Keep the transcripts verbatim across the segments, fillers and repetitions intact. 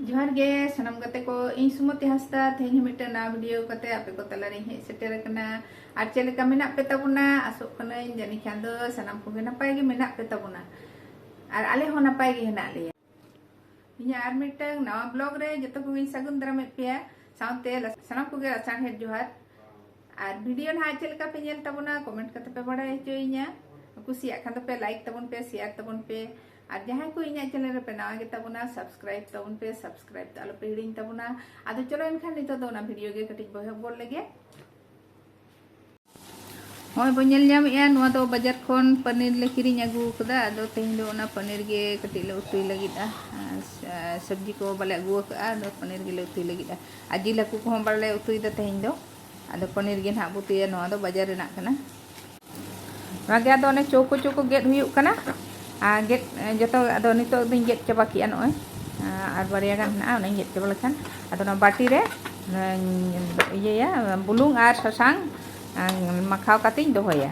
ᱡᱚᱦᱟᱨ ᱜᱮ ᱥᱟᱱᱟᱢ ᱜᱟᱛᱮ ᱠᱚ, ᱤᱧ ᱥᱩᱢᱚᱛᱤ ᱦᱟᱸᱥᱫᱟ᱾ ᱛᱮᱦᱮᱧ ᱦᱚᱸ ᱢᱤᱫᱴᱟᱝ ᱱᱟᱣᱟ ᱵᱷᱤᱰᱤᱭᱳ ᱠᱟᱛᱮ ᱟᱯᱮ ᱠᱚ ᱛᱟᱞᱟᱨᱤᱧ ᱦᱮᱡ ᱥᱮᱴᱮᱨ ᱟᱠᱟᱱᱟ᱾ ᱟᱨ ᱪᱮᱫ ᱞᱮᱠᱟ ᱢᱮᱱᱟᱜ ᱯᱮ ᱛᱟᱵᱚᱱᱟ? ᱟᱥᱚᱜ ᱠᱟᱹᱱᱟᱹᱧ ᱡᱟᱹᱱᱤᱡ ᱠᱷᱟᱱ ᱫᱚ ᱥᱟᱱᱟᱢ ᱠᱚᱜᱮ ᱱᱟᱯᱟᱭ ᱜᱮ ᱢᱮᱱᱟᱜ ᱯᱮ ᱛᱟᱵᱚᱱᱟ, ᱟᱨ ᱟᱞᱮ ᱦᱚᱸ ᱱᱟᱯᱟᱭ ᱜᱮ ᱦᱮᱱᱟᱜ ᱞᱮᱭᱟ᱾ ᱤᱧᱟᱹᱜ ᱟᱨ ᱢᱤᱫᱴᱟᱝ ᱱᱟᱣᱟ ᱵᱞᱚᱜ ᱨᱮ ᱡᱚᱛᱚ ᱠᱚᱜᱮᱧ ᱥᱟᱹᱜᱩᱱ ᱫᱟᱨᱟᱢᱮᱫ ᱯᱮᱭᱟ, ᱥᱟᱶᱛᱮ ᱥᱟᱱᱟᱢ ᱠᱚᱜᱮ ᱞᱟᱥᱟᱲᱦᱮᱫ ᱡᱚᱦᱟᱨ᱾ ᱟᱨ ᱵᱷᱤᱰᱤᱭᱳ ᱱᱟᱦᱟᱜ ᱪᱮᱫ ᱞᱮᱠᱟ ᱯᱮ ᱧᱮᱞ ᱛᱟᱵᱚᱱᱟ, ᱠᱚᱢᱮᱱᱴ ᱠᱟᱛᱮ ᱯᱮ ᱵᱟᱲᱟᱭ ᱦᱚᱪᱚᱭᱤᱧᱟ᱾ ᱠᱩᱥᱤᱭᱟᱜ ᱠᱷᱟᱱ ᱫᱚᱯᱮ ᱞᱟᱭᱤᱠ ᱛᱟᱵᱚᱱ ᱯᱮ, ᱥᱮᱭᱟᱨ ᱛᱟᱵᱚᱱ ᱯᱮ, ᱟᱨ ᱡᱟᱦᱟᱸᱭ ᱠᱚ ᱤᱧᱟᱹᱜ ᱪᱮᱱᱮᱞ ᱨᱮᱯᱮ ᱱᱟᱣᱟ ᱜᱮ ᱛᱟᱵᱚᱱᱟ, ᱥᱟᱵᱥᱠᱨᱟᱭᱤᱵ ᱛᱟᱵᱚᱱ ᱯᱮ, ᱥᱟᱵᱥᱠᱨᱟᱭᱤᱵ ᱫᱚ ᱟᱞᱚᱯᱮ ᱦᱤᱲᱤᱧ ᱛᱟᱵᱚᱱᱟ᱾ ᱟᱫᱚ ᱪᱚᱞᱚ ᱮᱱᱠᱷᱟᱱ ᱱᱤᱛᱚᱜ ᱫᱚ ᱚᱱᱟ ᱵᱷᱤᱰᱤᱭᱳ ᱜᱮ ᱠᱟᱹᱴᱤᱡ ᱵᱚ ᱮᱦᱚᱵ ᱜᱚᱫ ᱞᱮᱜᱮ᱾ ᱦᱚᱸᱜᱼᱚᱭ ᱵᱚᱱ ᱧᱮᱞ ᱧᱟᱢᱮᱫᱼᱟ, ᱱᱚᱣᱟ ᱫᱚ ᱵᱟᱡᱟᱨ ᱠᱷᱚᱱ ᱯᱟᱱᱤᱨ ᱞᱮ ᱠᱤᱨᱤᱧ ᱟᱹᱜᱩ ᱟᱠᱟᱫᱟ᱾ ᱟᱫᱚ ᱛᱮᱦᱮᱧ ᱫᱚ ᱚᱱᱟ ᱯᱟᱱᱤᱨ ᱜᱮ ᱠᱟᱹᱴᱤᱡ ᱞᱮ ᱩᱛᱩᱭ ᱞᱟᱹᱜᱤᱫᱼᱟ᱾ ᱟᱨ, ᱟᱨ ᱥᱚᱵᱽᱡᱤ ᱠᱚ ᱵᱟᱞᱮ ᱟᱹᱜᱩ ᱟᱠᱟᱫᱼᱟ, ᱟᱫᱚ ᱯᱟᱱᱤᱨ ᱜᱮᱞᱮ ᱩᱛᱩᱭ ᱞᱟᱹᱜᱤᱫᱼᱟ᱾ ᱟᱨ ᱡᱤᱞ ᱦᱟᱹᱠᱩ ᱠᱚᱦᱚᱸ ᱵᱟᱞᱮ ᱩᱛᱩᱭᱮᱫᱟ ᱛᱮᱦᱮᱧ ᱫᱚ, ᱟᱫᱚ ᱯᱟᱱᱤᱨ ᱜᱮ ᱱᱟᱦᱟᱜ ᱵᱚ ᱩᱛᱩᱭᱟ᱾ ᱱᱚᱣᱟ ᱫᱚ ᱵᱟᱡᱟᱨ ᱨᱮᱱᱟᱜ ᱠᱟᱱᱟ᱾ ᱚᱱᱟᱜᱮ ᱟᱫᱚ ᱚᱱᱮ ᱪᱳᱠᱳ ᱪᱳᱠᱳ ᱜᱮᱫ ᱦᱩᱭᱩᱜ ᱠᱟᱱᱟ᱾ ᱟᱨ ᱜᱮᱫ, ᱡᱚᱛᱚ ᱟᱫᱚ ᱱᱤᱛᱚᱜ ᱫᱚᱧ ᱜᱮᱫ ᱪᱟᱵᱟ ᱠᱮᱜᱼᱟ ᱱᱚᱜᱼᱚᱭ᱾ ᱟᱨ ᱵᱟᱨᱭᱟ ᱜᱟᱱ ᱦᱮᱱᱟᱜᱼᱟ, ᱚᱱᱟᱧ ᱜᱮᱫ ᱪᱟᱵᱟ ᱞᱮᱠᱷᱟᱱ ᱟᱫᱚ ᱚᱱᱟ ᱵᱟᱹᱴᱤ ᱨᱮ ᱚᱱᱟᱧ ᱤᱭᱟᱹᱭᱟ, ᱵᱩᱞᱩᱝ ᱟᱨ ᱥᱟᱥᱟᱝ ᱢᱟᱠᱷᱟᱣ ᱠᱟᱛᱮᱧ ᱫᱚᱦᱚᱭᱟ᱾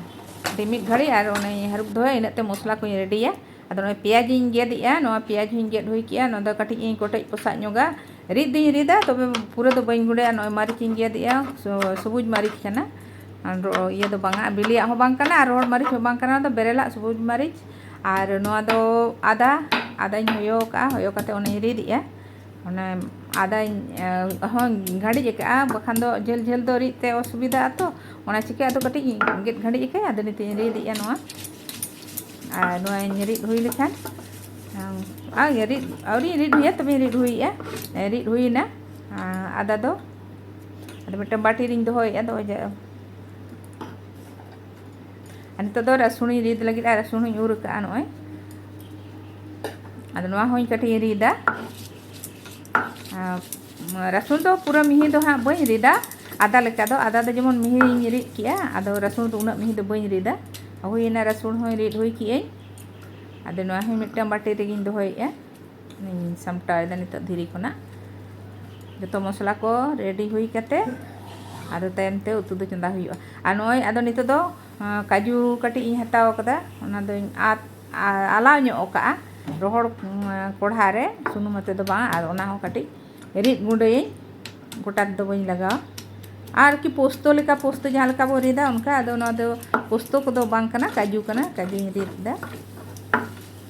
ᱟᱹᱰᱤ ᱢᱤᱫ ᱜᱷᱟᱹᱲᱤᱡ ᱟᱨ ᱚᱱᱟᱧ ᱦᱟᱹᱨᱩᱵ ᱫᱚᱦᱚᱭᱟ, ᱤᱱᱟᱹᱜ ᱛᱮ ᱢᱚᱥᱞᱟ ᱠᱚᱧ ᱨᱮᱰᱤᱭᱟ᱾ ᱟᱫᱚ ᱱᱚᱜᱼᱚᱭ ᱯᱮᱸᱭᱟᱡᱽ ᱤᱧ ᱜᱮᱫ ᱮᱜᱼᱟ, ᱱᱚᱣᱟ ᱯᱮᱸᱭᱟᱡᱽ ᱦᱚᱸᱧ ᱜᱮᱫ ᱦᱩᱭ ᱠᱮᱜᱼᱟ᱾ ᱱᱚᱣᱟ ᱫᱚ ᱠᱟᱹᱴᱤᱡ ᱤᱧ ᱠᱚᱴᱮᱡ ᱯᱚᱥᱟᱜ ᱧᱚᱜᱟ, ᱨᱤᱫ ᱫᱩᱧ ᱨᱤᱫᱟ, ᱛᱚᱵᱮ ᱯᱩᱨᱟᱹ ᱫᱚ ᱵᱟᱹᱧ ᱜᱩᱸᱰᱟᱹᱭᱟ᱾ ᱱᱚᱜᱼᱚᱭ ᱢᱟᱹᱨᱤᱪ ᱤᱧ ᱜᱮᱫ ᱮᱜᱼᱟ, ᱥᱩ-, ᱥᱩᱵᱩᱡ ᱢᱟᱹᱨᱤᱪ ᱠᱟᱱᱟ᱾ ᱟᱨ ᱨᱚ-, ᱤᱭᱟᱹ ᱫᱚ ᱵᱟᱝᱟ, ᱵᱤᱞᱤᱭᱟᱜ ᱦᱚᱸ ᱵᱟᱝ ᱠᱟᱱᱟ ᱟᱨ ᱨᱚᱦᱚᱲ ᱢᱟᱹᱨᱤᱪ ᱦᱚᱸ ᱵᱟᱝ ᱠᱟᱱᱟ, ᱚᱱᱟ ᱫᱚ ᱵᱮᱨᱮᱞᱟᱜ ᱥᱩᱵᱩᱡ ᱢᱟᱹᱨᱤᱪ᱾ ᱟᱨ ᱱᱚᱣᱟ ᱫᱚ ᱟᱫᱟ, ᱟᱫᱟᱧ ᱦᱚᱭᱚ ᱠᱟᱜᱼᱟ, ᱦᱚᱭᱚ ᱠᱟᱛᱮ ᱚᱱᱟᱧ ᱨᱤᱫ ᱮᱜᱼᱟ᱾ ᱚᱱᱟ ᱟᱫᱟᱧ, ᱮ, ᱦᱚᱸᱧ ᱜᱷᱟᱹᱲᱤᱡ ᱟᱠᱟᱜᱼᱟ, ᱵᱟᱠᱷᱟᱱ ᱫᱚ ᱡᱷᱟᱹᱞ ᱡᱷᱟᱹᱞ ᱫᱚ ᱨᱤᱫ ᱛᱮ ᱚᱥᱩᱵᱤᱫᱷᱟᱜᱼᱟ ᱛᱚ, ᱚᱱᱟ ᱪᱤᱠᱟᱹ ᱟᱫᱚ ᱠᱟᱹᱴᱤᱡ ᱤᱧ ᱜᱮᱫ ᱜᱷᱟᱹᱲᱤᱡ ᱟᱠᱟᱫᱼᱟ᱾ ᱟᱫᱚ ᱱᱤᱛᱚᱜ ᱤᱧ ᱨᱤᱫ ᱮᱜᱼᱟ ᱱᱚᱣᱟ᱾ ᱟᱨ ᱱᱚᱣᱟᱧ ᱨᱤᱫ ᱦᱩᱭ ᱞᱮᱠᱷᱟᱱ, ᱟᱨ ᱨᱤᱫ, ᱟᱹᱣᱨᱤᱧ ᱨᱤᱫ ᱦᱩᱭᱟ, ᱛᱚᱵᱮᱧ ᱨᱤᱫ ᱦᱩᱭᱮᱜᱼᱟ᱾ ᱨᱤᱫ ᱦᱩᱭᱮᱱᱟ ᱟᱫᱟ ᱫᱚ᱾ ᱟᱫᱚ ᱢᱤᱫᱴᱟᱝ ᱵᱟᱹᱴᱤ ᱨᱤᱧ ᱫᱚᱦᱚᱭᱮᱜᱼᱟ᱾ ᱫᱚᱦᱚ ᱡᱟ-, ᱟᱨ ᱱᱤᱛᱚᱜ ᱫᱚ ᱨᱟᱹᱥᱩᱱᱤᱧ ᱨᱤᱫ ᱞᱟᱹᱜᱤᱫ, ᱟᱨ ᱨᱟᱹᱥᱩᱱ ᱦᱚᱸᱧ ᱩᱨ ᱟᱠᱟᱜᱼᱟ ᱱᱚᱜᱼᱚᱭ᱾ ᱟᱫᱚ ᱱᱚᱣᱟ ᱦᱚᱸᱧ ᱠᱟᱹᱴᱤᱡ ᱤᱧ ᱨᱤᱫᱟ᱾ ᱟᱨ ᱨᱟᱹᱥᱩᱱ ᱫᱚ ᱯᱩᱨᱟᱹ ᱢᱤᱦᱤ ᱫᱚ ᱦᱟᱸᱜ ᱵᱟᱹᱧ ᱨᱤᱫᱟ, ᱟᱫᱟ ᱞᱮᱠᱟ ᱫᱚ᱾ ᱟᱫᱟ ᱫᱚ ᱡᱮᱢᱚᱱ ᱢᱤᱦᱤᱧ ᱨᱤᱫ ᱠᱮᱜᱼᱟ, ᱟᱫᱚ ᱨᱟᱹᱥᱩᱱ ᱫᱚ ᱩᱱᱟᱹᱜ ᱢᱤᱦᱤ ᱫᱚ ᱵᱟᱹᱧ ᱨᱤᱫᱟ᱾ ᱦᱩᱭᱮᱱᱟ, ᱨᱟᱹᱥᱩᱱ ᱦᱚᱸᱧ ᱨᱤᱫ ᱦᱩᱭ ᱠᱮᱜᱼᱟᱹᱧ᱾ ᱟᱫᱚ ᱱᱚᱣᱟ ᱦᱚᱸ ᱢᱤᱫᱴᱟᱝ ᱵᱟᱹᱴᱤ ᱨᱮᱜᱮᱧ ᱫᱚᱦᱚᱭᱮᱜᱼᱟ᱾ ᱤᱧ ᱥᱟᱢᱴᱟᱣ ᱮᱫᱟ ᱱᱤᱛᱚᱜ ᱫᱷᱤᱨᱤ ᱠᱷᱚᱱᱟᱜ᱾ ᱡᱚᱛᱚ ᱢᱚᱥᱞᱟ ᱠᱚ ᱨᱮᱰᱤ ᱦᱩᱭ ᱠᱟᱛᱮ ᱟᱫᱚ ᱛᱟᱭᱚᱢ ᱛᱮ ᱩᱛᱩ ᱫᱚ ᱪᱚᱸᱫᱟ ᱦᱩᱭᱩᱜᱼᱟ᱾ ᱟᱨ ᱱᱚᱜᱼᱚᱭ ᱟᱫᱚ ᱱᱤᱛᱚᱜ ᱫᱚ, ᱟᱸ, ᱠᱟᱡᱩ ᱠᱟᱹᱴᱤᱡ ᱤᱧ ᱦᱟᱛᱟᱣ ᱟᱠᱟᱫᱟ, ᱚᱱᱟ ᱫᱚᱧ ᱟᱫ-, ᱟ-, ᱟᱞᱟᱣ ᱧᱚᱜ ᱟᱠᱟᱜᱼᱟ᱾ ᱨᱚᱦᱚᱲ ᱩᱸ, ᱠᱚᱲᱦᱟ ᱨᱮ, ᱥᱩᱱᱩᱢ ᱟᱛᱮ ᱫᱚ ᱵᱟᱝ᱾ ᱟᱨ ᱚᱱᱟ ᱦᱚᱸ ᱠᱟᱹᱴᱤᱡ ᱨᱤᱫ ᱜᱩᱸᱰᱟᱹᱭᱟᱹᱧ, ᱜᱚᱴᱟ ᱛᱮᱫᱚ ᱵᱟᱹᱧ ᱞᱟᱜᱟᱣᱟ᱾ ᱟᱨ ᱠᱤ ᱯᱳᱥᱛᱚ ᱞᱮᱠᱟ, ᱯᱳᱥᱛᱚ ᱡᱟᱦᱟᱸ ᱞᱮᱠᱟ ᱵᱚ ᱨᱤᱫᱟ ᱚᱱᱠᱟ, ᱟᱫᱚ ᱱᱚᱣᱟ ᱫᱚ ᱯᱳᱥᱛᱚ ᱠᱚᱫᱚ ᱵᱟᱝ ᱠᱟᱱᱟ, ᱠᱟᱡᱩ ᱠᱟᱱᱟ, ᱠᱟᱡᱩᱧ ᱨᱤᱫ ᱮᱫᱟ᱾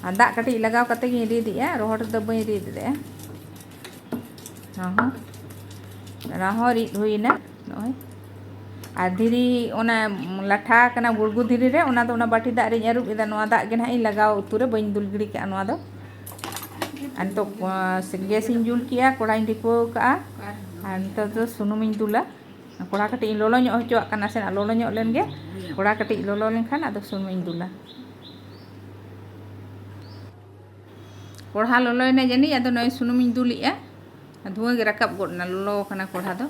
ᱟᱨ ᱫᱟᱜ ᱠᱟᱹᱴᱤᱡ ᱞᱟᱜᱟᱣ ᱠᱟᱛᱮ ᱜᱤᱧ ᱨᱤᱫ ᱮᱫᱼᱟ, ᱨᱚᱦᱚᱲ ᱨᱮᱫᱚ ᱵᱟᱹᱧ ᱨᱤᱫ ᱮᱫᱼᱟ᱾ ᱚᱱᱟ ᱦᱚᱸ, ᱚᱱᱟ ᱦᱚᱸ ᱨᱤᱫ ᱦᱩᱭᱱᱟ ᱱᱚᱜᱼᱚᱭ᱾ ᱟᱨ ᱫᱷᱤᱨᱤ, ᱚᱱᱟ ᱞᱟᱴᱷᱟ ᱠᱟᱱᱟ ᱜᱩᱲᱜᱩ ᱫᱷᱤᱨᱤ ᱨᱮ, ᱚᱱᱟ ᱫᱚ ᱚᱱᱟ ᱵᱟᱹᱴᱤ ᱫᱟᱜ ᱨᱤᱧ ᱟᱹᱨᱩᱵ ᱮᱫᱟ᱾ ᱱᱚᱣᱟ ᱫᱟᱜ ᱜᱮ ᱱᱟᱦᱟᱜ ᱤᱧ ᱞᱟᱜᱟᱣ ᱩᱛᱩ ᱨᱮ, ᱵᱟᱹᱧ ᱫᱩᱞ ᱜᱤᱰᱤ ᱠᱟᱜᱼᱟ ᱱᱚᱣᱟ ᱫᱚ᱾ ᱟᱨ ᱱᱤᱛᱚᱜ, ᱟ, ᱜᱮᱥ ᱤᱧ ᱡᱩᱞ ᱠᱮᱜᱼᱟ, ᱠᱚᱲᱟᱧ ᱰᱷᱤᱯᱟᱹᱣ ᱠᱟᱜᱼᱟ᱾ ᱟᱨ ᱱᱤᱛᱚᱜ ᱫᱚ ᱥᱩᱱᱩᱢᱤᱧ ᱫᱩᱞᱟ᱾ ᱠᱚᱲᱦᱟ ᱠᱟᱹᱴᱤᱡ ᱤᱧ ᱞᱚᱞᱚ ᱧᱚᱜ ᱦᱚᱪᱚᱣᱟᱜ ᱠᱟᱱᱟ, ᱱᱟᱥᱮᱱᱟᱜ ᱞᱚᱞᱚ ᱧᱚᱜ ᱞᱮᱱ ᱜᱮ᱾ ᱠᱚᱲᱦᱟ ᱠᱟᱹᱴᱤᱡ ᱞᱚᱞᱚ ᱞᱮᱱᱠᱷᱟᱱ ᱟᱫᱚ ᱥᱩᱱᱩᱢᱤᱧ ᱫᱩᱞᱟ᱾ ᱠᱚᱲᱦᱟ ᱞᱚᱞᱚᱭᱮᱱᱟ ᱡᱟᱹᱱᱤᱡ, ᱟᱫᱚ ᱱᱚᱜᱼᱚᱭ ᱥᱩᱱᱩᱢᱤᱧ ᱫᱩᱞᱮᱜᱼᱟ᱾ ᱫᱷᱩᱣᱟᱹ ᱜᱮ ᱨᱟᱠᱟᱵ ᱜᱚᱫ ᱮᱱᱟ, ᱞᱚᱞᱚ ᱟᱠᱟᱱᱟ ᱠᱚᱲᱦᱟ ᱫᱚ᱾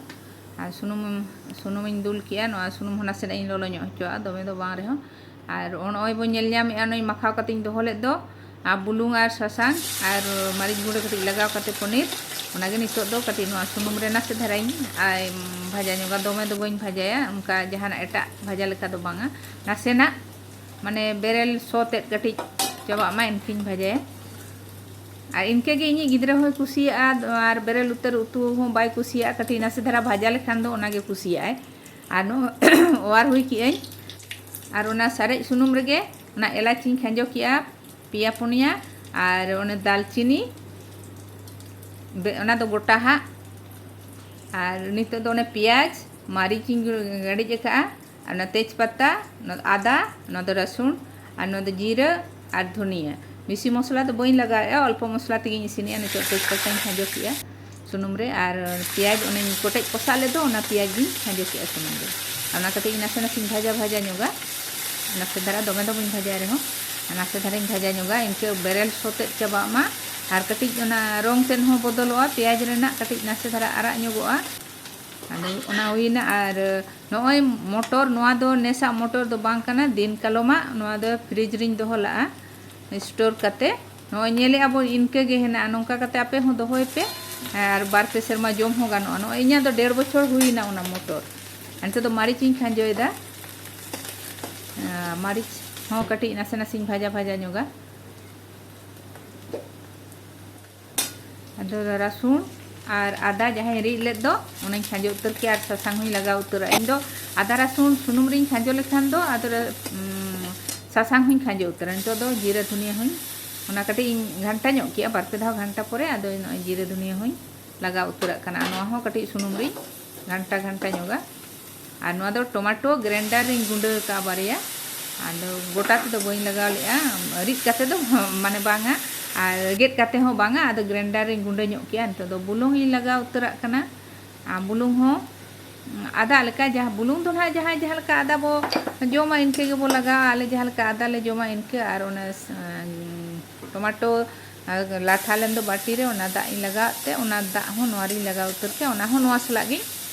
ᱟᱨ ᱥᱩᱱᱩᱢ, ᱥᱩᱱᱩᱢᱤᱧ ᱫᱩᱞ ᱠᱮᱜᱼᱟ, ᱱᱚᱣᱟ ᱥᱩᱱᱩᱢ ᱦᱚᱸ ᱱᱟᱥᱮᱱᱟᱜ ᱤᱧ ᱞᱚᱞᱚ ᱧᱚᱜ ᱦᱚᱪᱚᱣᱟᱜᱼᱟ, ᱫᱚᱢᱮ ᱫᱚ ᱵᱟᱝ ᱨᱮᱦᱚᱸ᱾ ᱟᱨ ᱱᱚᱜᱼᱚᱭ ᱵᱚᱱ ᱧᱮᱞ ᱧᱟᱢᱮᱜᱼᱟ, ᱱᱚᱜᱼᱚᱭ ᱢᱟᱠᱷᱟᱣ ᱠᱟᱛᱮᱧ ᱫᱚᱦᱚ ᱞᱮᱫ ᱫᱚ, ᱟᱨ ᱵᱩᱞᱩᱝ ᱟᱨ ᱥᱟᱥᱟᱝ ᱟᱨ ᱢᱟᱹᱨᱤᱪ ᱜᱩᱸᱰᱟᱹ ᱠᱟᱹᱴᱤᱡ ᱞᱟᱜᱟᱣ ᱠᱟᱛᱮ ᱯᱚᱱᱤᱨ, ᱚᱱᱟᱜᱮ ᱱᱤᱛᱚᱜ ᱫᱚ ᱠᱟᱹᱴᱤᱡ ᱱᱚᱣᱟ ᱥᱩᱱᱩᱢ ᱨᱮ ᱱᱟᱥᱮ ᱫᱷᱟᱨᱟᱧ, ᱟᱭ, ᱵᱷᱟᱡᱟ ᱧᱚᱜᱟ᱾ ᱫᱚᱢᱮ ᱫᱚ ᱵᱟᱹᱧ ᱵᱷᱟᱡᱟᱭᱟ, ᱚᱱᱠᱟ ᱡᱟᱦᱟᱱᱟᱜ ᱮᱴᱟᱜ ᱵᱷᱟᱡᱟ ᱞᱮᱠᱟ ᱫᱚ ᱵᱟᱝᱟ, ᱱᱟᱥᱮᱱᱟᱜ ᱢᱟᱱᱮ ᱵᱮᱨᱮᱞ ᱥᱚ ᱛᱮᱫ ᱠᱟᱹᱴᱤᱡ ᱪᱟᱵᱟᱜ ᱢᱟ, ᱮᱱᱠᱷᱟᱱ ᱵᱷᱟᱡᱟᱭᱟ᱾ ᱟᱨ ᱤᱱᱠᱟᱹ ᱜᱮ ᱤᱧᱤᱡ ᱜᱤᱫᱽᱨᱟᱹ ᱦᱚᱸᱭ ᱠᱩᱥᱤᱭᱟᱜᱼᱟ, ᱟᱨ ᱵᱮᱨᱮᱞ ᱩᱛᱟᱹᱨ ᱩᱛᱩ ᱦᱚᱸ ᱵᱟᱭ ᱠᱩᱥᱤᱭᱟᱜᱼᱟ, ᱠᱟᱹᱴᱤᱡ ᱱᱟᱥᱮ ᱫᱷᱟᱨᱟ ᱵᱷᱟᱡᱟ ᱞᱮᱠᱷᱟᱱ ᱫᱚ ᱚᱱᱟᱜᱮ ᱠᱩᱥᱤᱭᱟᱜᱼᱟᱭ᱾ ᱟᱨ ᱱᱚᱣᱟ ᱚᱣᱟᱨ ᱦᱩᱭ ᱠᱮᱜᱼᱟᱹᱧ, ᱟᱨ ᱚᱱᱟ ᱥᱟᱨᱮᱡ ᱥᱩᱱᱩᱢ ᱨᱮᱜᱮ ᱚᱱᱟ ᱮᱞᱟᱪ ᱤᱧ ᱠᱷᱟᱸᱡᱚ ᱠᱮᱜᱼᱟ, ᱯᱮᱭᱟ ᱯᱩᱱᱭᱟ, ᱟᱨ ᱚᱱᱮ ᱫᱟᱞᱪᱤᱱᱤ, ᱵᱮ-, ᱚᱱᱟ ᱫᱚ ᱜᱚᱴᱟ ᱦᱟᱸᱜ᱾ ᱟᱨ ᱱᱤᱛᱚᱜ ᱫᱚ ᱚᱱᱮ ᱯᱮᱸᱭᱟᱡᱽ, ᱢᱟᱹᱨᱤᱪ ᱤᱧ ᱜᱟᱹᱲᱤᱡ ᱟᱠᱟᱜᱼᱟ, ᱟᱨ ᱚᱱᱟ ᱛᱮᱡᱽᱯᱟᱛᱟ, ᱚᱱᱟ ᱟᱫᱟ, ᱚᱱᱟ ᱫᱚ ᱨᱟᱹᱥᱩᱱ, ᱟᱨ ᱱᱚᱣᱟ ᱫᱚ ᱡᱤᱨᱟᱹ ᱟᱨ ᱫᱷᱩᱱᱤᱭᱟᱹ᱾ ᱵᱮᱥᱤ ᱢᱚᱥᱞᱟ ᱫᱚ ᱵᱟᱹᱧ ᱞᱟᱜᱟᱣᱮᱫᱼᱟ, ᱚᱞᱯᱚ ᱢᱚᱥᱞᱟ ᱛᱮᱜᱮᱧ ᱤᱥᱤᱱᱮᱫᱼᱟ᱾ ᱱᱤᱛᱚᱜ ᱛᱮᱡᱽᱯᱟᱛᱟᱧ ᱠᱷᱟᱸᱡᱚ ᱠᱮᱜᱼᱟ ᱥᱩᱱᱩᱢ ᱨᱮ, ᱟᱨ ᱯᱮᱸᱭᱟᱡᱽ ᱚᱱᱮᱧ ᱠᱚᱴᱮᱡ ᱠᱚᱥᱟᱜ ᱞᱮᱫ ᱫᱚ, ᱚᱱᱟ ᱯᱮᱸᱭᱟᱡᱽ ᱜᱤᱧ ᱠᱷᱟᱸᱡᱚ ᱠᱮᱜᱼᱟ ᱥᱩᱱᱩᱢ ᱨᱮ᱾ ᱟᱨ ᱚᱱᱟ ᱠᱟᱹᱴᱤᱡ ᱱᱟᱥᱮ ᱱᱟᱥᱮᱧ ᱵᱷᱟᱡᱟ ᱵᱷᱟᱡᱟ ᱧᱚᱜᱟ, ᱱᱟᱥᱮ ᱫᱷᱟᱨᱟ, ᱫᱚᱢᱮ ᱫᱚ ᱵᱟᱹᱧ ᱵᱷᱟᱡᱟᱭ ᱨᱮᱦᱚᱸ, ᱱᱟᱥᱮ ᱫᱷᱟᱨᱟᱧ ᱵᱷᱟᱡᱟ ᱧᱚᱜᱟ᱾ ᱤᱱᱠᱟᱹ ᱵᱮᱨᱮᱞ ᱥᱚ ᱛᱮᱫ ᱪᱟᱵᱟᱜ ᱢᱟ, ᱟᱨ ᱠᱟᱹᱴᱤᱡ ᱚᱱᱟ ᱨᱚᱝ ᱛᱮᱫ ᱦᱚᱸ ᱵᱚᱫᱚᱞᱚᱜᱼᱟ, ᱯᱮᱸᱭᱟᱡᱽ ᱨᱮᱱᱟᱜ ᱠᱟᱹᱴᱤᱡ ᱱᱟᱥᱮ ᱫᱷᱟᱨᱟ ᱟᱨᱟᱜ ᱧᱚᱜᱚᱜᱼᱟ᱾ ᱟᱫᱚ ᱚᱱᱟ ᱦᱩᱭᱱᱟ᱾ ᱟᱨ ᱱᱚᱜᱼᱚᱭ ᱢᱚᱴᱚᱨ, ᱱᱚᱣᱟ ᱫᱚ ᱱᱮᱥᱟᱜ ᱢᱚᱴᱚᱨ ᱫᱚ ᱵᱟᱝ ᱠᱟᱱᱟ, ᱫᱤᱱ ᱠᱟᱞᱚᱢᱟᱜ᱾ ᱱᱚᱣᱟ ᱫᱚ ᱯᱷᱨᱤᱡᱽ ᱨᱤᱧ ᱫᱚᱦᱚ ᱞᱟᱜᱼᱟ, ᱥᱴᱳᱨ ᱠᱟᱛᱮ᱾ ᱱᱚᱜᱼᱚᱭ ᱧᱮᱞᱮᱜᱼᱟ ᱵᱚᱱ, ᱤᱱᱠᱟᱹ ᱜᱮ ᱦᱮᱱᱟᱜᱼᱟ, ᱱᱚᱝᱠᱟ ᱠᱟᱛᱮ ᱟᱯᱮ ᱦᱚᱸ ᱫᱚᱦᱚᱭ ᱯᱮ᱾ ᱟᱨ ᱵᱟᱨ ᱯᱮ ᱥᱮᱨᱢᱟ ᱡᱚᱢ ᱦᱚᱸ ᱜᱟᱱᱚᱜᱼᱟ᱾ ᱱᱚᱜᱼᱚᱭ ᱤᱧᱟᱹᱜ ᱫᱚ ᱰᱮᱲ ᱵᱚᱪᱷᱚᱨ ᱦᱩᱭᱱᱟ ᱚᱱᱟ ᱢᱚᱴᱚᱨ᱾ ᱟᱨ ᱱᱤᱛᱚᱜ ᱫᱚ ᱢᱟᱹᱨᱤᱪ ᱤᱧ ᱠᱷᱟᱸᱡᱚᱭᱮᱫᱟ᱾ ᱟᱨ ᱢᱟᱹᱨᱤᱪ ᱦᱚᱸ ᱠᱟᱹᱴᱤᱡ ᱱᱟᱥᱮ ᱱᱟᱥᱮᱧ ᱵᱷᱟᱡᱟ ᱵᱷᱟᱡᱟ ᱧᱚᱜᱟ᱾ ᱟᱫᱚ ᱨᱟᱹᱥᱩᱱ ᱟᱨ ᱟᱫᱟ ᱡᱟᱦᱟᱸᱧ ᱨᱤᱫ ᱞᱮᱫ ᱫᱚ, ᱚᱱᱟᱧ ᱠᱷᱟᱸᱡᱚ ᱩᱛᱟᱹᱨ ᱠᱮᱜᱼᱟ ᱟᱨ ᱥᱟᱥᱟᱝ ᱦᱚᱸᱧ ᱞᱟᱜᱟᱣ ᱩᱛᱟᱹᱨᱟ᱾ ᱤᱧ ᱫᱚ ᱟᱫᱟ ᱨᱟᱹᱥᱩᱱ ᱥᱩᱱᱩᱢ ᱨᱤᱧ ᱠᱷᱟᱸᱡᱚ ᱞᱮᱠᱷᱟᱱ ᱫᱚ ᱟᱫᱚ ᱨᱟ- ᱩᱸ, ᱥᱟᱥᱟᱝ ᱦᱚᱸᱧ ᱠᱷᱟᱸᱡᱚ ᱩᱛᱟᱹᱨᱟ᱾ ᱱᱤᱛᱚᱜ ᱫᱚ ᱡᱤᱨᱟᱹ ᱫᱷᱩᱱᱤᱭᱟᱹ ᱦᱚᱸᱧ, ᱚᱱᱟ ᱠᱟᱹᱴᱤᱡ ᱤᱧ ᱜᱷᱟᱱᱴᱟ ᱧᱚᱜ ᱠᱮᱜᱼᱟ, ᱵᱟᱨ ᱯᱮ ᱫᱷᱟᱣ ᱜᱷᱟᱱᱴᱟ ᱯᱚᱨᱮ ᱟᱫᱚ ᱱᱚᱜᱼᱚᱭ ᱡᱤᱨᱟᱹ ᱫᱷᱩᱱᱤᱭᱟᱹ ᱦᱚᱸᱧ ᱞᱟᱜᱟᱣ ᱩᱛᱟᱹᱨᱟᱜ ᱠᱟᱱᱟ᱾ ᱱᱚᱣᱟ ᱦᱚᱸ ᱠᱟᱹᱴᱤᱡ ᱥᱩᱱᱩᱢ ᱨᱤᱧ ᱜᱷᱟᱱᱴᱟ ᱜᱷᱟᱱᱴᱟ ᱧᱚᱜᱟ᱾ ᱟᱨ ᱱᱚᱣᱟ ᱫᱚ ᱴᱚᱢᱟᱴᱳ ᱜᱨᱮᱱᱰᱟᱨ ᱨᱤᱧ ᱜᱩᱸᱰᱟᱹ ᱟᱠᱟᱫᱼᱟ ᱵᱟᱨᱭᱟ᱾ ᱟᱫᱚ ᱜᱚᱴᱟ ᱛᱮᱫᱚ ᱵᱟᱹᱧ ᱞᱟᱜᱟᱣ ᱞᱮᱫᱼᱟ, ᱨᱤᱫ ᱠᱟᱛᱮ ᱫᱚ ᱢᱟᱱᱮ ᱵᱟᱝᱟ, ᱟᱨ ᱜᱮᱫ ᱠᱟᱛᱮ ᱦᱚᱸ ᱵᱟᱝᱟ, ᱟᱫᱚ ᱜᱨᱮᱱᱰᱟᱨ ᱨᱤᱧ ᱜᱩᱸᱰᱟᱹ ᱧᱚᱜ ᱠᱮᱜᱼᱟ᱾ ᱱᱤᱛᱚᱜ ᱫᱚ ᱵᱩᱞᱩᱝ ᱤᱧ ᱞᱟᱜᱟᱣ ᱩᱛᱟᱹᱨᱟᱜ ᱠᱟᱱᱟ᱾ ᱟᱨ ᱵᱩᱞᱩᱝ ᱦᱚᱸ ᱟᱫᱟ ᱞᱮᱠᱟ, ᱡᱟᱦᱟᱸ ᱵᱩᱞᱩᱝ ᱫᱚ ᱱᱟᱦᱟᱜ ᱡᱟᱦᱟᱸᱭ ᱡᱟᱦᱟᱸ ᱞᱮᱠᱟ ᱟᱫᱟ ᱵᱚ ᱡᱚᱢᱟ ᱤᱱᱠᱟᱹ ᱜᱮᱵᱚ ᱞᱟᱜᱟᱣᱟ᱾ ᱟᱞᱮ ᱡᱟᱦᱟᱸ ᱞᱮᱠᱟ ᱟᱫᱟ ᱞᱮ ᱡᱚᱢᱟ ᱤᱱᱠᱟᱹ, ᱟᱨ ᱚᱱᱟ ᱴᱚᱢᱟᱴᱳ ᱟᱨ ᱞᱟᱴᱷᱟ ᱞᱮᱱ ᱫᱚ ᱵᱟᱹᱴᱤ ᱨᱮ, ᱚᱱᱟ ᱫᱟᱜ ᱤᱧ ᱞᱟᱜᱟᱣᱟᱜ ᱛᱮ ᱚᱱᱟ ᱫᱟᱜ ᱦᱚᱸ ᱱᱚᱣᱟ ᱨᱤᱧ ᱞᱟᱜᱟᱣ ᱩᱛᱟᱹᱨ ᱠᱮᱜᱼᱟ᱾ ᱚᱱᱟ ᱦᱚᱸ ᱱᱚᱣᱟ ᱥᱟᱞᱟᱜ ᱜᱤᱧ,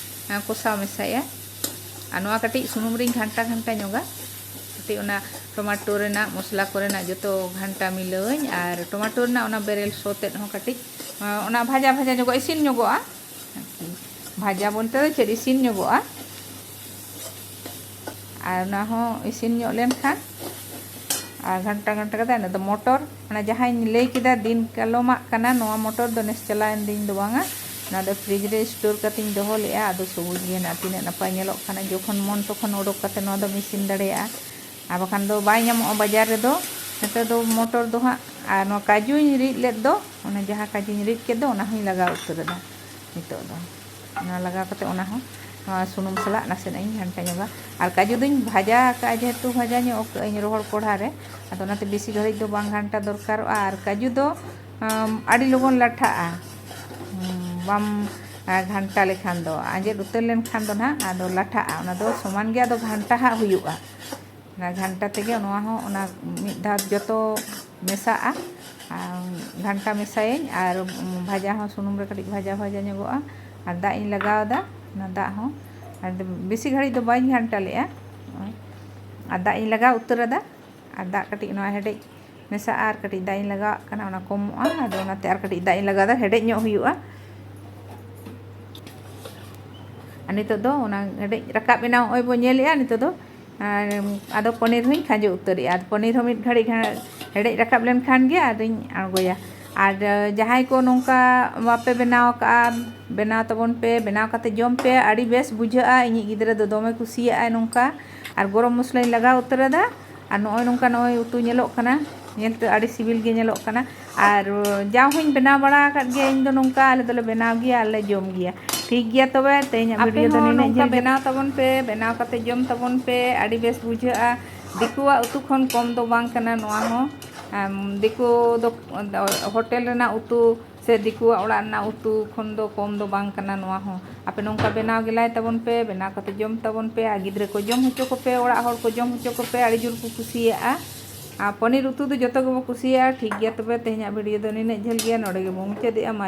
ᱟᱸ, ᱠᱚᱥᱟᱣ ᱢᱮᱥᱟᱭᱟ᱾ ᱟᱨ ᱱᱚᱣᱟ ᱠᱟᱹᱴᱤᱡ ᱥᱩᱱᱩᱢ ᱨᱤᱧ ᱜᱷᱟᱱᱴᱟ ᱜᱷᱟᱱᱴᱟ ᱧᱚᱜᱟ᱾ ᱠᱟᱹᱴᱤᱡ ᱚᱱᱟ ᱴᱚᱢᱟᱴᱳ ᱨᱮᱱᱟᱜ ᱢᱚᱥᱞᱟ ᱠᱚᱨᱮᱱᱟᱜ ᱡᱚᱛᱚ ᱜᱷᱟᱱᱴᱟ ᱢᱤᱞᱟᱹᱣᱟᱹᱧ, ᱟᱨ ᱴᱚᱢᱟᱴᱳ ᱨᱮᱱᱟᱜ ᱚᱱᱟ ᱵᱮᱨᱮᱞ ᱥᱚ ᱛᱮᱫ ᱦᱚᱸ ᱠᱟᱹᱴᱤᱡ, ᱟᱸ, ᱚᱱᱟ ᱵᱷᱟᱡᱟ ᱵᱷᱟᱡᱟ ᱧᱚᱜᱚᱜᱼᱟ, ᱤᱥᱤᱱ ᱧᱚᱜᱚᱜᱼᱟ᱾ ᱟᱨᱠᱤ ᱵᱷᱟᱡᱟ ᱵᱚᱞᱛᱮ ᱫᱚ ᱪᱮᱫ, ᱤᱥᱤᱱ ᱧᱚᱜᱚᱜᱼᱟ᱾ ᱟᱨ ᱚᱱᱟ ᱦᱚᱸ ᱤᱥᱤᱱ ᱧᱚᱜ ᱞᱮᱱᱠᱷᱟᱱ ᱟᱨ ᱜᱷᱟᱱᱴᱟ ᱜᱷᱟᱱᱴᱟ ᱠᱟᱛᱮ ᱚᱱᱟ ᱫᱚ ᱢᱚᱴᱚᱨ, ᱚᱱᱟ ᱡᱟᱦᱟᱸᱧ ᱞᱟᱹᱭ ᱠᱮᱫᱟ ᱫᱤᱱ ᱠᱟᱞᱚᱢᱟᱜ ᱠᱟᱱᱟ, ᱱᱚᱣᱟ ᱢᱚᱴᱚᱨ ᱫᱚ ᱱᱮᱥ ᱪᱟᱞᱟᱣᱮᱱ ᱫᱤᱱ ᱫᱚ ᱵᱟᱝᱟ, ᱚᱱᱟ ᱫᱚ ᱯᱷᱨᱤᱡᱽ ᱨᱮ ᱥᱴᱳᱨ ᱠᱟᱛᱮᱧ ᱫᱚᱦᱚ ᱞᱮᱫᱼᱟ᱾ ᱟᱫᱚ ᱥᱚᱵᱩᱡᱽ ᱜᱮ ᱦᱮᱱᱟᱜᱼᱟ, ᱛᱤᱱᱟᱹᱜ ᱱᱟᱯᱟᱭ ᱧᱮᱞᱚᱜ ᱠᱟᱱᱟ᱾ ᱡᱚᱠᱷᱚᱱ ᱢᱚᱱ ᱛᱚᱠᱷᱚᱱ ᱚᱰᱚᱠ ᱠᱟᱛᱮ ᱱᱚᱣᱟ ᱫᱚᱢ ᱤᱥᱤᱱ ᱫᱟᱲᱮᱭᱟᱜᱼᱟ, ᱟᱨ ᱵᱟᱠᱷᱟᱱ ᱫᱚ ᱵᱟᱭ ᱧᱟᱢᱚᱜᱼᱟ ᱵᱟᱡᱟᱨ ᱨᱮᱫᱚ᱾ ᱱᱤᱛᱚᱜ ᱫᱚ ᱢᱚᱴᱚᱨ ᱫᱚ ᱦᱟᱸᱜ, ᱟᱨ ᱱᱚᱣᱟ ᱠᱟᱡᱩᱧ ᱨᱤᱫ ᱞᱮᱫ ᱫᱚ, ᱚᱱᱟ ᱡᱟᱦᱟᱸ ᱠᱟᱡᱩᱧ ᱨᱤᱫ ᱠᱮᱫ ᱫᱚ, ᱚᱱᱟ ᱦᱚᱸᱧ ᱞᱟᱜᱟᱣ ᱩᱛᱟᱹᱨ ᱟᱫᱟ᱾ ᱱᱤᱛᱚᱜ ᱫᱚ ᱚᱱᱟ ᱞᱟᱜᱟᱣ ᱠᱟᱛᱮ ᱚᱱᱟ ᱦᱚᱸ ᱱᱚᱣᱟ ᱥᱩᱱᱩᱢ ᱥᱟᱞᱟᱜ ᱱᱟᱥᱮᱱᱟᱜ ᱤᱧ ᱜᱷᱟᱱᱴᱟ ᱧᱚᱜᱟ᱾ ᱟᱨ ᱠᱟᱡᱩ ᱫᱚᱧ ᱵᱷᱟᱡᱟ ᱟᱠᱟᱫᱼᱟ, ᱡᱮᱦᱮᱛᱩ ᱵᱷᱟᱡᱟ ᱧᱚᱜ ᱟᱠᱟᱫᱟᱹᱧ ᱨᱚᱦᱚᱲ ᱠᱚᱲᱦᱟ ᱨᱮ, ᱟᱫᱚ ᱚᱱᱟᱛᱮ ᱵᱮᱥᱤ ᱜᱷᱟᱹᱲᱤᱡ ᱫᱚ ᱵᱟᱝ ᱜᱷᱟᱱᱴᱟ ᱫᱚᱨᱠᱟᱨᱚᱜᱼᱟ᱾ ᱟᱨ ᱠᱟᱡᱩ ᱫᱚ, ᱟᱢ, ᱟᱹᱰᱤ ᱞᱚᱜᱚᱱ ᱞᱟᱴᱷᱟᱜᱼᱟ, ᱦᱩᱸ, ᱵᱟᱢ, ᱟ, ᱜᱷᱟᱱᱴᱟ ᱞᱮᱠᱷᱟᱱ ᱫᱚ᱾ ᱟᱸᱡᱮᱫ ᱩᱛᱟᱹᱨ ᱞᱮᱱᱠᱷᱟᱱ ᱫᱚ ᱱᱟᱦᱟᱜ ᱟᱫᱚ ᱞᱟᱴᱷᱟᱜᱼᱟ, ᱚᱱᱟ ᱫᱚ ᱥᱚᱢᱟᱱ ᱜᱮ ᱟᱫᱚ ᱜᱷᱟᱱᱴᱟ ᱦᱟᱸᱜ ᱦᱩᱭᱩᱜᱼᱟ᱾ ᱚᱱᱟ ᱜᱷᱟᱱᱴᱟ ᱛᱮᱜᱮ ᱱᱚᱣᱟ ᱦᱚᱸ ᱚᱱᱟ ᱢᱤᱫ ᱫᱷᱟᱣ ᱡᱚᱛᱚ ᱢᱮᱥᱟᱜᱼᱟ᱾ ᱟᱨ ᱜᱷᱟᱱᱴᱟ ᱢᱮᱥᱟᱭᱟᱹᱧ ᱟᱨ ᱵᱷᱟᱡᱟ ᱦᱚᱸ ᱥᱩᱱᱩᱢ ᱨᱮ ᱠᱟᱹᱴᱤᱡ ᱵᱷᱟᱡᱟ ᱵᱷᱟᱡᱟ ᱧᱚᱜᱚᱜᱼᱟ᱾ ᱟᱨ ᱫᱟᱜ ᱤᱧ ᱞᱟᱜᱟᱣ ᱮᱫᱟ, ᱚᱱᱟ ᱫᱟᱜ ᱦᱚᱸ, ᱟᱨ ᱵᱮᱥᱤ ᱜᱷᱟᱹᱲᱤᱡ ᱫᱚ ᱵᱟᱹᱧ ᱜᱷᱟᱱᱴᱟ ᱞᱮᱫᱼᱟ᱾ ᱟᱨ ᱫᱟᱜ ᱤᱧ ᱞᱟᱜᱟᱣ ᱩᱛᱟᱹᱨ ᱟᱫᱟ᱾ ᱟᱨ ᱫᱟᱜ ᱠᱟᱹᱴᱤᱡ ᱱᱚᱣᱟ ᱦᱮᱰᱮᱡ ᱢᱮᱥᱟᱜᱼᱟ, ᱟᱨ ᱠᱟᱹᱴᱤᱡ ᱫᱟᱜ ᱤᱧ ᱞᱟᱜᱟᱣᱟᱜ ᱠᱟᱱᱟ, ᱚᱱᱟ ᱠᱚᱢᱚᱜᱼᱟ᱾ ᱟᱫᱚ ᱚᱱᱟᱛᱮ ᱟᱨ ᱠᱟᱹᱴᱤᱡ ᱫᱟᱜ ᱤᱧ ᱞᱟᱜᱟᱣ ᱮᱫᱟ, ᱦᱮᱰᱮᱡ ᱧᱚᱜ ᱦᱩᱭᱩᱜᱼᱟ᱾ ᱟᱨ ᱱᱤᱛᱚᱜ ᱫᱚ ᱚᱱᱟ ᱦᱮᱰᱮᱡ ᱨᱟᱠᱟᱵ ᱮᱱᱟ, ᱱᱚᱜᱼᱚᱭ ᱵᱚ ᱧᱮᱞᱮᱜᱼᱟ᱾ ᱱᱤᱛᱚᱜ ᱫᱚ ᱟᱨ ᱟᱫᱚ ᱯᱚᱱᱤᱨ ᱦᱚᱸᱧ ᱠᱷᱟᱸᱡᱚ ᱩᱛᱟᱹᱨᱮᱜᱼᱟ᱾ ᱟᱫᱚ ᱯᱚᱱᱤᱨ ᱦᱚᱸ ᱢᱤᱫ ᱜᱷᱟᱹᱲᱤᱡ ᱜᱷᱟ-, ᱦᱮᱰᱮᱡ ᱨᱟᱠᱟᱵ ᱞᱮᱱᱠᱷᱟᱱ ᱜᱮ ᱟᱫᱚᱧ ᱟᱬᱜᱚᱭᱟ᱾ ᱟᱨ ᱡᱟᱦᱟᱸᱭ ᱠᱚ ᱱᱚᱝᱠᱟ ᱵᱟᱯᱮ ᱵᱮᱱᱟᱣ ᱟᱠᱟᱫᱼᱟ, ᱵᱮᱱᱟᱣ ᱛᱟᱵᱚᱱ ᱯᱮ, ᱵᱮᱱᱟᱣ ᱠᱟᱛᱮ ᱡᱚᱢ ᱯᱮ, ᱟᱹᱰᱤ ᱵᱮᱥ ᱵᱩᱡᱷᱟᱹᱜᱼᱟ᱾ ᱤᱧᱤᱡ ᱜᱤᱫᱽᱨᱟᱹ ᱫᱚ ᱫᱚᱢᱮ ᱠᱩᱥᱤᱭᱟᱜᱼᱟᱭ ᱱᱚᱝᱠᱟ᱾ ᱟᱨ ᱜᱚᱨᱚᱢ ᱢᱚᱥᱞᱟᱧ ᱞᱟᱜᱟᱣ ᱩᱛᱟᱹᱨ ᱟᱫᱟ᱾ ᱟᱨ ᱱᱚᱜᱼᱚᱭ ᱱᱚᱝᱠᱟ ᱱᱚᱜᱼᱚᱭ ᱩᱛᱩ ᱧᱮᱞᱚᱜ ᱠᱟᱱᱟ, ᱧᱮᱞᱛᱮ ᱟᱹᱰᱤ ᱥᱤᱵᱤᱞ ᱜᱮ ᱧᱮᱞᱚᱜ ᱠᱟᱱᱟ᱾ ᱟᱨ ᱡᱟᱣ ᱦᱚᱸᱧ ᱵᱮᱱᱟᱣ ᱵᱟᱲᱟ ᱟᱠᱟᱫ ᱜᱮᱭᱟ ᱤᱧ ᱫᱚ ᱱᱚᱝᱠᱟ, ᱟᱞᱮ ᱫᱚᱞᱮ ᱵᱮᱱᱟᱣ ᱜᱮᱭᱟ ᱟᱨ ᱞᱮ ᱡᱚᱢ ᱜᱮᱭᱟ᱾ ᱴᱷᱤᱠ ᱜᱮᱭᱟ ᱛᱚᱵᱮ, ᱛᱮᱦᱮᱧᱟᱜ ᱟᱯᱮ video ᱫᱚ ᱦᱚᱸ ᱱᱤᱱᱟᱹᱜ ᱱᱚᱝᱠᱟ ᱡᱷᱟᱹᱞ ᱜᱮ᱾ ᱵᱮᱱᱟᱣ ᱛᱟᱵᱚᱱ ᱯᱮ, ᱵᱮᱱᱟᱣ ᱠᱟᱛᱮ ᱡᱚᱢ ᱛᱟᱵᱚᱱ ᱯᱮ, ᱟᱹᱰᱤ ᱵᱮᱥ ᱵᱩᱡᱷᱟᱹᱜᱼᱟ᱾ ᱫᱤᱠᱩᱣᱟᱜ ᱩᱛᱩ ᱠᱷᱚᱱ ᱠᱚᱢ ᱫᱚ ᱵᱟᱝ ᱠᱟᱱᱟ ᱱᱚᱣᱟ ᱦᱚᱸ᱾ ᱟᱢ, ᱫᱤᱠᱩ ᱫᱚ ᱦᱳᱴᱮᱞ ᱨᱮᱱᱟᱜ ᱩᱛᱩ ᱥᱮ ᱫᱤᱠᱩᱣᱟᱜ ᱚᱲᱟᱜ ᱨᱮᱱᱟᱜ ᱩᱛᱩ ᱠᱷᱚᱱ ᱫᱚ ᱠᱚᱢ ᱫᱚ ᱵᱟᱝ ᱠᱟᱱᱟ ᱱᱚᱣᱟ ᱦᱚᱸ᱾ ᱟᱯᱮ ᱱᱚᱝᱠᱟ ᱵᱮᱱᱟᱣ ᱜᱮᱞᱟᱭ ᱛᱟᱵᱚᱱ ᱯᱮ, ᱵᱮᱱᱟᱣ ᱠᱟᱛᱮ ᱡᱚᱢ ᱛᱟᱵᱚᱱ ᱯᱮ, ᱟᱨ ᱜᱤᱫᱽᱨᱟᱹ ᱠᱚ ᱡᱚᱢ ᱦᱚᱪᱚ ᱠᱚᱯᱮ, ᱚᱲᱟᱜ ᱦᱚᱲ ᱠᱚ ᱡᱚᱢ ᱦᱚᱪᱚ ᱠᱚᱯᱮ, ᱟᱹᱰᱤ ᱡᱳᱨ ᱠᱚ ᱠᱩᱥᱤᱭᱟᱜᱼᱟ᱾ ᱟᱨ ᱯᱚᱱᱤᱨ ᱩᱛᱩ ᱫᱚ ᱡᱚᱛᱚ ᱜᱮᱵᱚ ᱠᱩᱥᱤᱭᱟᱜᱼᱟ᱾ ᱴᱷᱤᱠ ᱜᱮᱭᱟ ᱛᱚᱵᱮ, ᱛᱮᱦᱮᱧᱟᱜ video ᱫᱚ ᱱᱤᱱᱟᱹᱜ ᱡᱷᱟᱹᱞ ᱜᱮᱭᱟ, ᱱᱚᱰᱮ ᱜᱮᱵᱚ ᱢᱩᱪᱟᱹᱫᱮᱜᱼᱟ᱾ ᱢᱟ